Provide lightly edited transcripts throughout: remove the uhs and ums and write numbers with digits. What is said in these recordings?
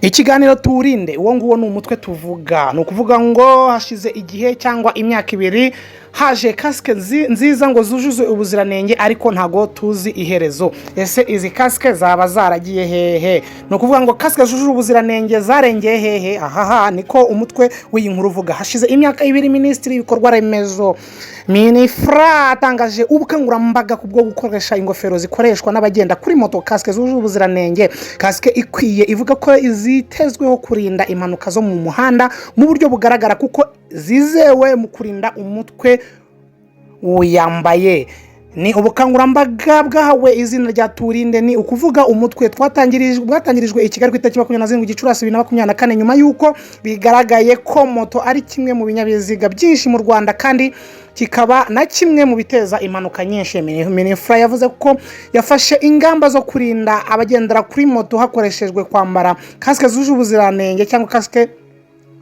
Ikiganiro Tuwurinde, uwo nguwo ni umutwe tuvuga. Ni ukuvuga ngo hashize igihe cyangwa imyaka 2 haje kasike nziza ngo zuzuze ubuziranenge, ariko ntago tuzi iherezo. Ese izi kasike zaba zaragiye hehe? Ni ukuvuga ngo kasike zujuje ubuziranenge zarengeye hehe? Ahaha niko umutwe w'iyi nkuru uvuga. Hashize imyaka 2 Minisitiri w'Ibikorwa Remezo, MININFRA, atangaje ubukangurambaga ku bwo gukoresha ingofero zikoreshwa n'abagenda kuri moto, kasike zujuje ubuziranenge. Kasike ikwiye ivuga ko zitezweho kurinda impanuka zo mu muhanda mu buryo bugaragara, kuko zizewe mu kurinda umutwe uyambaye. Ni ubukangurambaga bwahawe izina rya Tuwurinde, ni ukuvuga umutwe bwatangirijwe i Kigali ku itariki 27 Gicurasi 2024, nyuma y'uko bigaragaye ko moto ari kimwe mu binyabiziga byinshi mu Rwanda kandi kikaba na kimwe mu biteza impanuka nyinshi. MININFRA yavuze ko yafashe ingamba zo kurinda abagendera kuri moto hakoreshejwe kwambara kasike zujuje ubuziranenge cyangwa kasike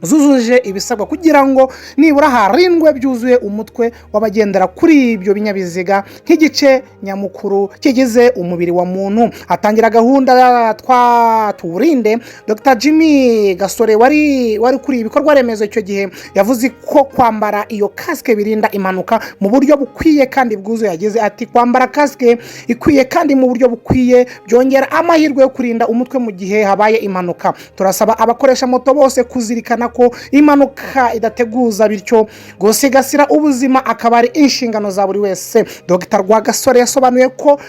zujuje ibisabwa, kugira ngo nibura harindwe byuzuye umutwe w'abagendera kuri ibyo binyabiziga nk'igice nyamukuru kigize umubiri wa muntu. Atangira gahunda twa Tuwurinde, Dr Jimmy Gasore wari kuri ibikorwa remezo icyo gihe yavuze ko kwambara iyo kasike birinda impanuka mu buryo bukwiye kandi bwuzuye. Yagize ati: "Kwambara kasike ikwiye kandi mu buryo bukwiye byongera amahirwe yo kurinda umutwe mu gihe habaye impanuka. Turasaba abakoresha moto bose kuzirikana ko impanuka idateguza, bityo gusigasira ubuzima akaba ari inshingano za buri wese." Dr Rwagasore yasobanuye ko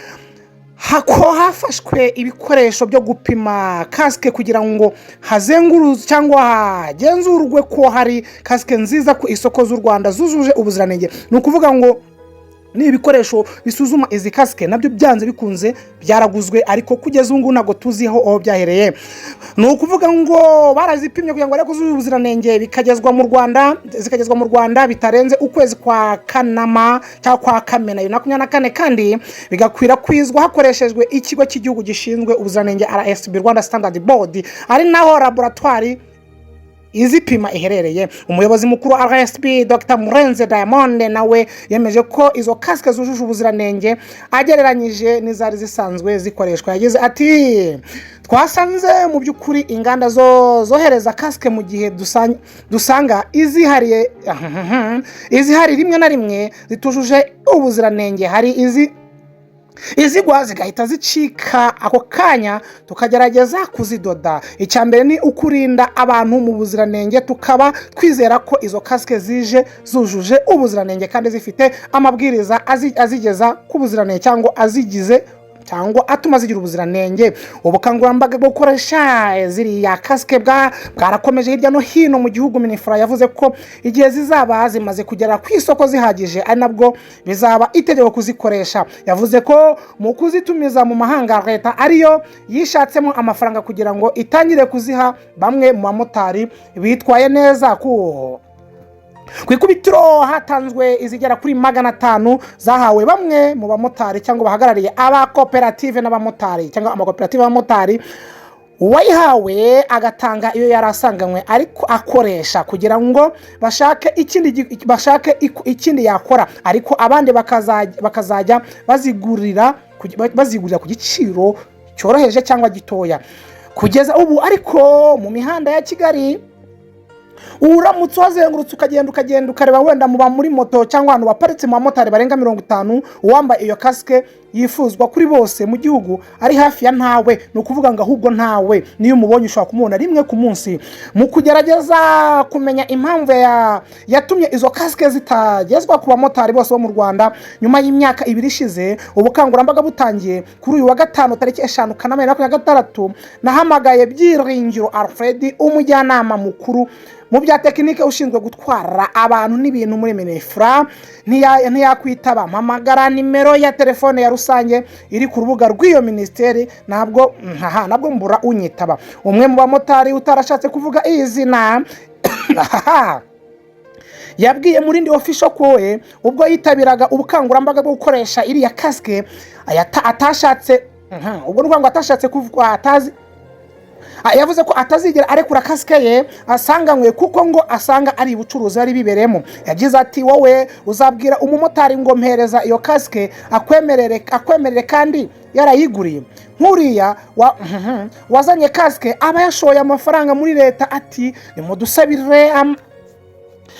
hafashwe ibikoresho byo gupima kasike kugira ngo hazenguruze cyangwa hagenzurwe ko hari kasike nziza ku isoko z'u Rwanda zujuje ubuziranenge. Ni ukuvuga ngo ni ibikoresho bisuzuma izi kasike, nabyo byanze bikunze byaraguzwe, ariko kugeza ubu ngubu ntabwo tuziho aho byahereye. Ni ukuvuga ngo barazipimye kugira ngo barebe ko zujuje ubuziranenge, bikagezwa mu Rwanda, zikagezwa mu Rwanda bitarenze ukwezi kwa Kanama cyangwa kwa Kamena 2024, kandi bigakwirakwizwa hakoreshejwe Ikigo cy'Igihugu gishinzwe Ubuziranenge, RSB, Rwanda Standard Board, ari naho laboratwari izipima iherereye. Umuyobozi mukuru wa RSB, Dr Murenzi Diamond, nawe yemeje ko izo kasike zujuje ubuziranenge agereranyije n'izari zisanzwe zikoreshwa. Yagize ati: "Twasanze mu by'ukuri inganda zo zohereza kasike mu gihe dusanga izihari rimwe na rimwe zitujuje ubuziranenge. Hari izigwa zigahita zicika ako kanya, tukagerageza kuzidoda. Icya mbere ni ukurinda abantu mu buziranenge, tukaba twizera ko izo kasike zije zujuje ubuziranenge kandi zifite amabwiriza azigeza ku buziranenge cyangwa azigize cyangwa atuma zigira ubuziranenge." Ubukangurambaga bwo gukoresha ziriya kasike bwarakomeje hirya no hino mu gihugu. MININFRA yavuze ko igihe zizaba zimaze kugera ku isoko zihagije ari nabwo bizaba itegeko kuzikoresha. Yavuze ko mu kuzitumiza mu mahanga leta ariyo yishatsemo amafaranga kugira ngo itangire kuziha bamwe mu bamotari bitwaye neza. Ku ikubitiro hatanzwe izigera kuri 500 zahawe bamwe mu bamotari cyangwa bahagarariye abakoperative n'abamotari cyangwa amakoperative y'abamotari, uwayihawe agatanga iyo yari asanganywe ariko akoresha kugira ngo bashake ikindi yakora, ariko abandi bakazajya bazigurira ku giciro cyoroheje cyangwa gitoya. Kugeza ubu ariko mu mihanda ya Kigali, uramutse uhazengurutse, ukagenda ukagenda ukareba wenda muba muri moto cyangwa ahantu baparitse mu bamotari barenga 50, uwambaye iyo kasike yifuzwa kuri bose mu gihugu ari hafi ya ntawe. Ni ukuvuga ngo ahubwo ntawe, niyo umubonye ushobora kumubona rimwe ku munsi. Mu kugerageza kumenya impamvu yatumye izo kasike zitagezwa ku bamotari bose bo mu Rwanda nyuma y'imyaka 2 ishize ubukangurambaga butangiye, kuri uyu wa gatanu tariki 5 Kanama 2026 nahamagaye Byiringiro Alfred, umujyanama mukuru mu bya tekinike ushinzwe gutwara abantu n'ibintu muri MININFRA, ntiyakwitaba. Mpamagara nimero ya telefone ya rusange iri ku rubuga rw'iyo minisiteri, ntabwo ntabwo mbura unyitaba. Umwe mu bamotari utarashatse kuvuga izina yabwiye Murindi Official ko we ubwo yitabiraga ubukangurambaga bwo gukoresha iriya kasike atashatse, ubwo ni ukuvuga ngo atashatse kuvuga atazi. Yavuze ko atazigera arekura kasike ye asanganywe, kuko ngo asanga ari ubucuruzi bari bibereyemo. Yagize ati: "Wowe uzabwira umumotari ngo mpereza iyo kasike, akwemerere kandi Yarayiguriye nk'uriya wazanye kasike aba yashoye amafaranga muri leta, ati nimudusabire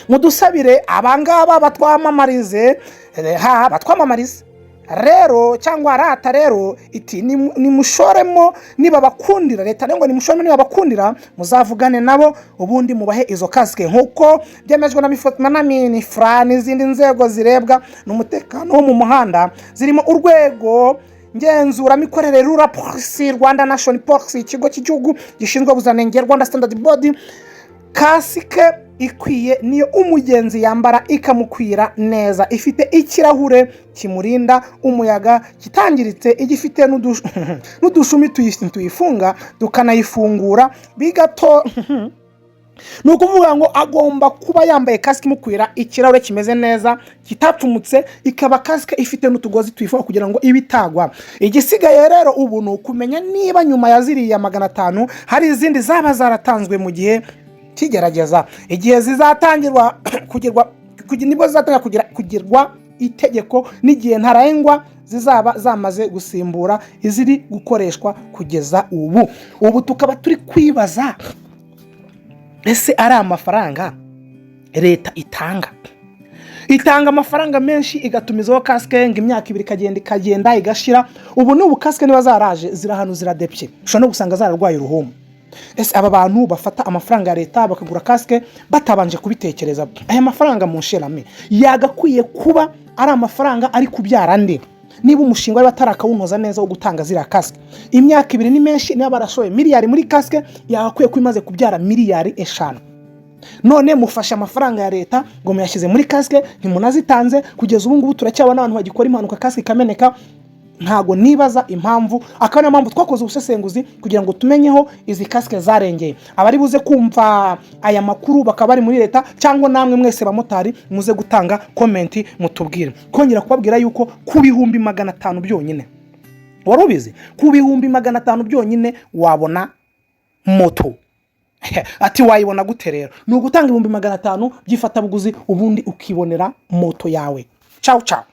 mudusabire abangaba batwamamarize, ha batwamamarize rero cyangwa rata rero iti nimushoremo nibabakundira. Leta rero ngo nimushoremo nibabakundira, muzavugane nabo ubundi mubahe izo kasike, nk'uko byemejwe na MININFRA n'izindi nzego zirebwa n'umutekano wo mu muhanda, zirimo urwego ngenzuramikorere RURA, polisi, Rwanda National Police, ikigo cy'igihugu gishinzwe ubuziranenge, Rwanda Standard Board. Kasike ikwiye niyo umugenzi yambara ikamukwira neza, ifite ikirahure kimurinda umuyaga kitangiritse, igifite n'udushumi tuyifunga tukanayifungura bigato. Ni ukuvuga ngo agomba kuba yambaye kasike imukwira, ikirahure kimeze neza kitapfumutse, ikaba kasike ifite n'utugozi tuyifunga kugira ngo ibe itagwa. Igisigaye rero ubu ni ukumenya niba nyuma ya ziriya 500 hari izindi zaba zaratanzwe mu gihe kigerageza. Igihe zizatangirwa kugirwa, nibwo zizatangira kugirwa itegeko, n'igihe ntarengwa zizaba zamaze gusimbura iziri gukoreshwa kugeza ubu. Ubu tukaba turi kwibaza: ese ari amafaranga leta itanga amafaranga menshi, igatumizaho kasike, ngo imyaka 2 ikagenda ikagenda igashira? Ubu n'ubu kasike niba zaraje ziri ahantu ziradepye, ushobora no gusanga zararwaye uruhumbu. Ese aba bantu bafata amafaranga ya leta bakagura kasike batabanje kubitekereza, aya mafaranga mu nshingano yagakwiye kuba ari amafaranga ari kubyara andi? Niba umushinga wari batarakawunoza neza wo gutanga ziriya kasike, imyaka 2 ni menshi. Niba barashoye miliyari muri kasike, yagakwiye kuba imaze kubyara miliyari 5. None mufashe amafaranga ya leta ngo muyashyize muri kasike, ntimunazitanze. Kugeza ubu ngubu turacyabona abantu bagikora impanuka, kasike ikameneka. Ntabwo nibaza impamvu, akaba ariyo mpamvu twakoze ubusesenguzi kugira ngo tumenyeho izi kasike zarengeye. Abari buze kumva aya makuru bakaba bari muri leta, cyangwa namwe mwese bamotari, muze gutanga comment mutubwire. Kongera kubabwira yuko ku 500,000 byonyine, wari ubizi? Ku 500,000 byonyine wabona moto. Ati wayibona gute rero? Ni ugutanga 500,000 by'ifatabuguzi, ubundi ukibonera moto yawe. Cawu cawu.